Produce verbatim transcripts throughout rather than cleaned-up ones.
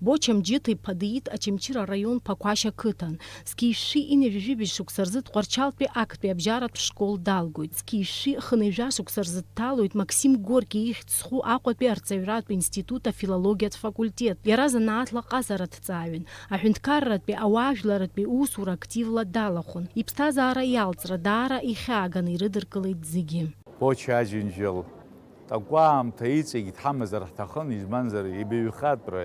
Боча Мџьыҭ-иԥа диит Очамчыра араион Ԥақәашь ақыҭан. Зқьи жәшәи ҩажәи жәибжь шықәса рзы Тҟәарчалтәи актәи абжьаратә школ далгоит. Зқьи жәшәи хынҩажәа шықәса рзы дҭалоит Максим Горки ихьӡ зху Аҟәатәи арҵаҩратә институт афилологиатә факультет. Иара занааҭла ҟазараҭҵааҩын. Аҳәынҭқарратәи, ауаажәларратәи усура активла далахәын. Иԥсҭазаара иалҵра даара ихьааганы ирыдыркылеит зегьы. Боча Аџьынџьал такәаамҭа иҵегь дҳамазар ҳҭахын, избанзар, ибаҩхатәра,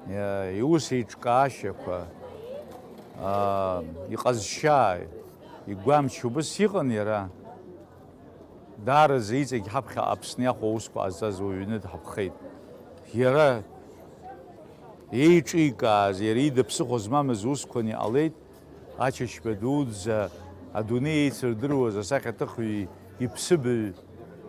иа-, иус еиҿкаашьақәа, аа, иҟазшьа, игәамч убыс иҟан иара. Даараӡа иҵегь ҳаԥхьа Аԥсны иахәа аусқәа ҟазҵаз уаҩны дҳаԥхеит. Иара еиҿикааз, иара ида ԥсыхәа змамыз усқәан иҟалеит, Ачачба дуӡӡа, адунеи еицырдыруаз асахьаҭыхҩы иԥсыбаҩ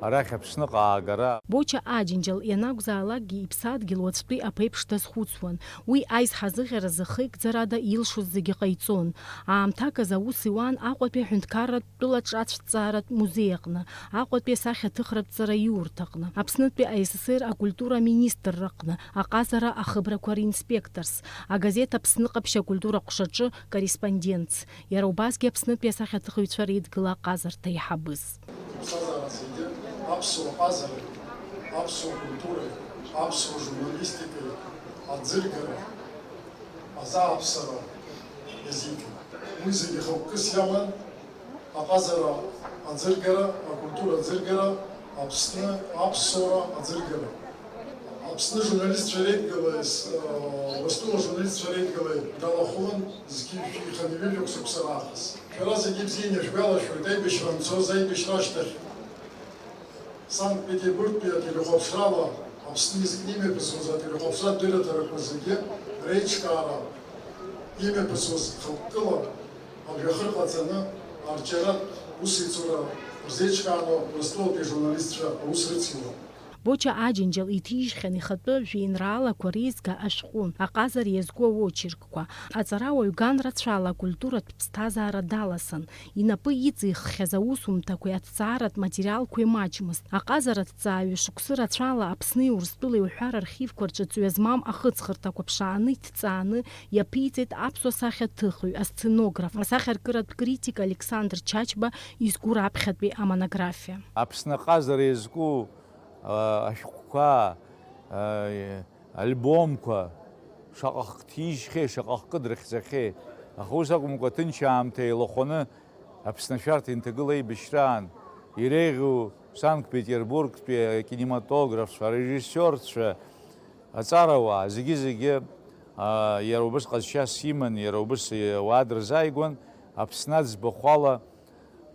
арахь Аԥсныҟа аагара. Боча Аџьынџьал ианакәзаалакгьы иԥсадгьыл уаҵәтәи аԥеиԥш дазхәыцуан. Уи аизҳазыӷьаразы хеигӡарада илшоз зегьы ҟаиҵон. Аамҭак азы аус иуан Аҟәатәи аҳәынҭқарратә тәыла ҿацәҭҵааратә музеи аҟны, Аҟәатәи асахьаҭыхратә ҵараиурҭаҟны, Аԥснытәи А С С Р акультура аминистрраҟны, аҟазара ахыбрақәа ринспекторс, агазеҭ Аԥсны ҟаԥшь акультура ҟәшаҿы корреспондентс, иара убасгьы Аԥснытәи асахьаҭыхыҩцәа реидгыла аҟазарҭа аиҳабыс. Иԥсҭазаара зегьы аԥсуа ҟазареи, аԥсуа культуреи, аԥсуа журналистикеи аӡыргара, азааԥсара иазикын. Уи зегьы хықәкыс иаман аҟазара аӡыргара, акультура аӡыргара, Аԥсны аԥсуара аӡыргара. Аԥсны ажурналистцәа реидгылеи, э, Урыстәыла ажурналистцәа реидгылеи далахәын зқьи жәшәи хынҩажәи жәохә шықәса раахыс. Шәара зегьы ибзианы ишәгәалашәоит, аибашьра анцоз, аибашьра ашьҭахь Санкт-Петербургтәи ателехәаԥшрала Аԥсны изкны имҩаԥысуаз ателехәаԥшратә дырраҭарақәа зегьы реиҿкаара имҩаԥысуаз хықәкыла ажәҩахыр ҟаҵаны, арҿиаратә усеицура рзеиҿкааны Урыстәылатәи ажурналистцәа аус рыциуан. Боча Аџьынџьал иҭижьхьан ихатәы жәеинраалақәа реизга ашәҟәы, аҟазара иазку аочеркқәа, аҵарауаҩ ган рацәала акультуратә ԥсҭазаара даласын. Инапы иҵиххьаз аусумҭақәеи аҭҵааратә материалқәеи маҷмызт. Аҟазара аҭҵааҩы шықәсы рацәала Аԥсни Урыстәылеи уҳәа рархивқәа рҿы ҵҩа змам ахыҵхырҭақәа ԥшааны иҭҵааны иаԥиҵеит аԥсуа сахьаҭыхҩы, асценограф, асахьаркыратә критик Александр Чачба изку раԥхьатәи амонографиа. Аԥсны аҟазара иазку, а, ашәҟәқәа, а, альбомқәа, шаҟа хк ҭижьхьеи, шаҟа хкы дрыхьӡахьеи. Аха ус акәымкәа, ҭынч аамҭа еилахәаны Аԥсны ашәарҭа инҭагыла аибашьраан иреиӷьу Санкт-Петербургтәи акинематографцәа, арежиссиорцәа, аҵарауаа, зегьы-зегьы, аа, иара убас ҟазшьас иман, иара убас, э, ауаа дырзааигәан, Аԥсны аӡбахә ала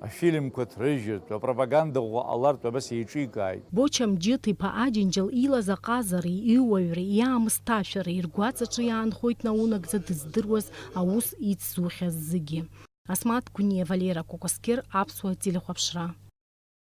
афильмқәа ҭрыжьыртә, апропаганда ӷәӷәа ҟалартә абас еиҿикааит. Боча Мџьыҭ-иԥа Аџьынџьал илаз аҟазареи, иуаҩреи, иаамысҭашәареи ргәаҵаҿы иаанхоит наунагӡа дыздыруаз аус ицзухьаз зегьы. Асмаҭ Гәниа, Валера Кәакәасқьыр, Аԥсуа телехәаԥшра.